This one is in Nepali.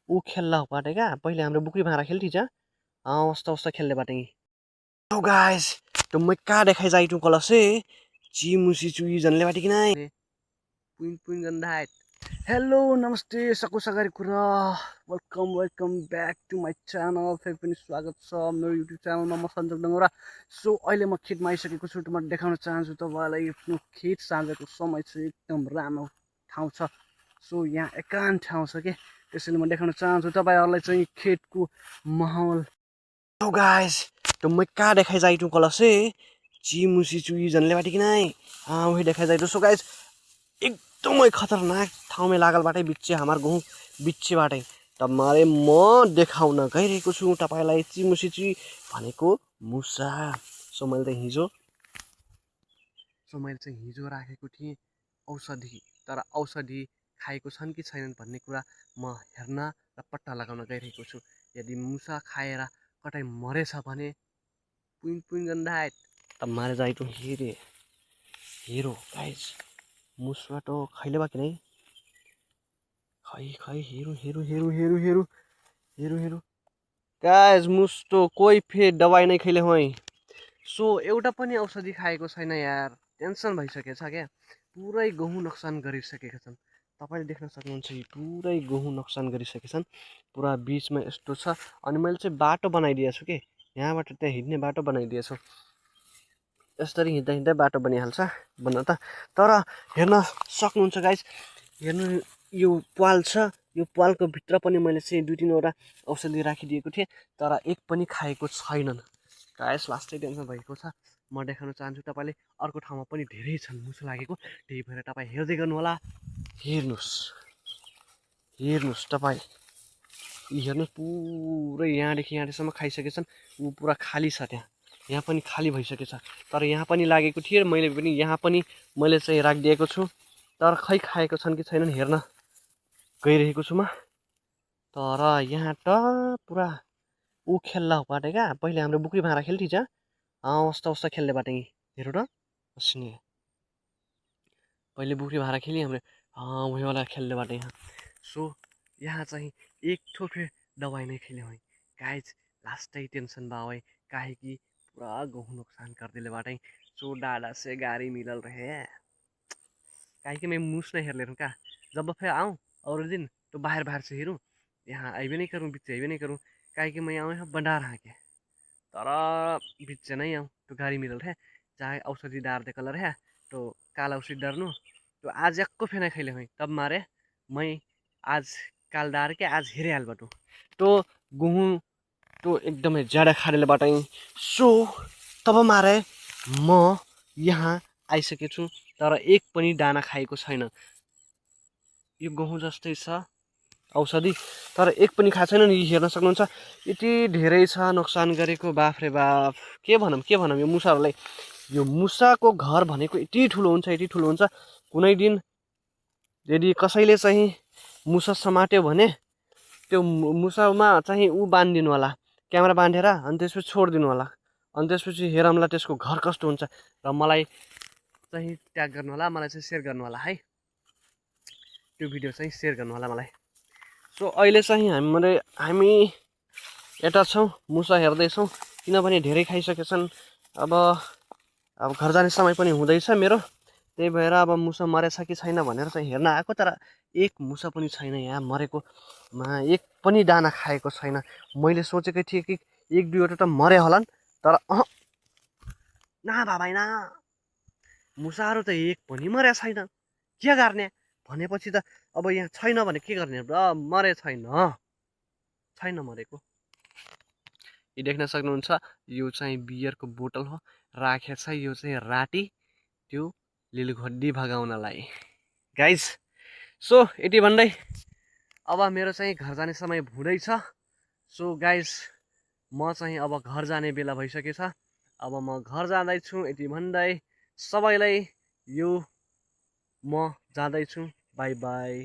ऊ खेल्ला बाटे क्या पहिले हाम्रो बुक्री भाँडा खेल्थी छ अवस्था अवस्था खेल्ने बाटे तो गाइस तो मैं का देखाइ जाइ तू कल से चिमुसी चुई जनले बाटे कि नाही पुइन पुइन गन्दा हेलो नमस्ते सकुसगरी कुरा welcome back to my channel फेरि पनि स्वागत छ मेरो युट्युब च्यानलमा म सञ्जोग डङ्गोरा सो अहिले म खेतमा आइसकेको छु म देखाउन चाहन्छु तपाईँलाई आफ्नो खेत साँझको समय चाहिँ एकदम राम्रो ठाउँ छ सो यहाँ एकान्त ठाउँ छ के त्यसैले म देखाउन चाहन्छु तपाईँहरूलाई चाहिँ खेतको माहौल तो गाइस तो मैं का देखाइ जाइ तू कल से चिमुसी चुई जनले बाटे कि नाही वही देखाइ जाइ सो गाइस एकदमै खतरनाक ठाउँमा लागल बाटे बिच्चे हाम्रो गाउँ बिच्चेबाटै तपाईँले म देखाउन गइरहेको छु तपाईँलाई चिमुसी चुई भनेको मुसा सो मैले चाहिँ हिजो राखेको थिएँ औषधि तर औषधि खाएको छन् कि छैनन् भन्ने कुरा म हेर्न र पत्ता लगाउन गइरहेको छु यदि मुसा खाएर कतै मरेछ भने पुइन पुइन गन्दा तपाईँले जाइटो हेरो गाइस मुसा तो खैले बाकी नहीं खै हेरु गाइस मुस तो कोही फे दबाई नै खैले होइ सो एउटा पनि औषधि खाएको छैन यार टेन्सन भइसकेछ क्या पुरै गहुँ नोक्सान गरिसकेका छन् तपाईँले देख्न सक्नुहुन्छ पुरै गहुँ नोक्सान गरिसकेछन् पुरा बिचमा यस्तो छ अनि मैले चाहिँ बाटो बनाइदिएछु के यहाँबाट त्यहाँ हिँड्ने बाटो बनाइदिएछु यसरी हिँड्दा हिँड्दै बाटो बनिहाल्छ भन्न त तर हेर्न सक्नुहुन्छ गाइस हेर्नु यो पाल छ यो पालको भित्र पनि मैले चाहिँ 2-3 औषधि राखिदिएको थिएँ तर एक पनि खाएको छैनन् गाइस लास्टै टेन्सन भएको छ म देखाउन चाहन्छु तपाईँले अर्को ठाउँमा पनि धेरै छन् मुसो लागेको त्यही भएर तपाईँ हेर्दै गर्नु होला हेर्नुस् तपाईँ हेर्नु पुरै यहाँदेखि यहाँसम्म खाइसकेछन् ऊ पुरा खाली छ त्यहाँ यहाँ पनि खाली भइसकेछ तर यहाँ पनि लागेको थिएँ मैले पनि यहाँ पनि मैले चाहिँ राखिदिएको छु तर खै खाएको छन् कि छैनन् हेर्न गइरहेको छु म तर यहाँ त पुरा ऊ खेल्ला बाटे क्या पहिले हाम्रो बुक्री भाँडा खेल्थी छ अवस्था खेल्ने बाटे हेरौँ त अस्ने पहिले बुक्री भाँडा खेली हाम्रो वहीँवाला खेल्ने बाटे यहाँ सो यहाँ चाहिँ एक थोपे दबाई नहीं खेले हुए गाइज लास्टै टेंशन बा हुए काहे कि पूरा गेहूँ नुकसान कर दिले बाटे सो डाडा से गाड़ी मिलल रहे काहे कि मैं मुस नहीं हेर ले का जब फिर आऊँ और दिन तो बाहर से हेरूँ यहाँ आइबे नहीं करूँ बिच आइबे नहीं करूँ काहे कि मैं आऊँ यहाँ बंडार हाँके तर बिच नहीं आऊँ तो गाड़ी मिलल रहे चाहे औषधि डार दे कलर है तो काला औषधि डरनु तो आज यक्को फेना खेले हुई तब मारे मैं आज काल डार के आज हेरे हाल बटू तो गुहूँ तो एकदमै ज्यादा खारेले बाटाइ सो तब मारे म यहाँ आइसकेको छु तर एक पनि दाना खाएको छैन यो गहुँ जस्तै छ औषधि तर एक पनि खाएको छैन नि हेर्न सक्नुहुन्छ यति धेरै छ नोक्सान गरेको बाफ रे बाफ के भनौँ यो मुसाहरूलाई यो मुसाको घर भनेको यति ठुलो हुन्छ कुनै दिन यदि कसैले चाहिँ मुसा समात्यो भने त्यो मुसामा चाहिँ ऊ बान्दिनु होला क्यामेरा बाँधेर अनि त्यसपछि छोडिदिनु होला अनि त्यसपछि हेरौँला त्यसको घर कस्तो हुन्छ र मलाई चाहिँ ट्याग गर्नु होला मलाई चाहिँ सेयर गर्नु होला है त्यो भिडियो चाहिँ सेयर गर्नु होला मलाई सो अहिले चाहिँ हामी यता छौँ मुसा हेर्दैछौँ किनभने धेरै खाइसकेछन् अब घर जाने समय पनि हुँदैछ मेरो त्यही भएर अब मुसा मरेछ कि छैन भनेर चाहिँ हेर्न आएको तर एक मुसा पनि छैन यहाँ मरेकोमा एक पनि दाना खाएको छैन मैले सोचेकै थिएँ कि 1-2वटा त मरे होलान् तर ना भाइ ना मुसाहरू त एक पनि मरे छैन के गर्ने भनेपछि त अब यहाँ छैन भने के गर्ने मरे छैन मरेको यो देख्न सक्नुहुन्छ यो चाहिँ बियरको बोतल हो राखेको छ यो चाहिँ राटी त्यो लिलघोडी भगाउनलाई गाइज सो यति भन्दै अब मेरो चाहिँ घर जाने समय हुँदैछ सो गाइज म चाहिँ अब घर जाने बेला भइसकेछ अब म घर जाँदैछु यति भन्दै सबैलाई यो म जाँदैछु बाई बाई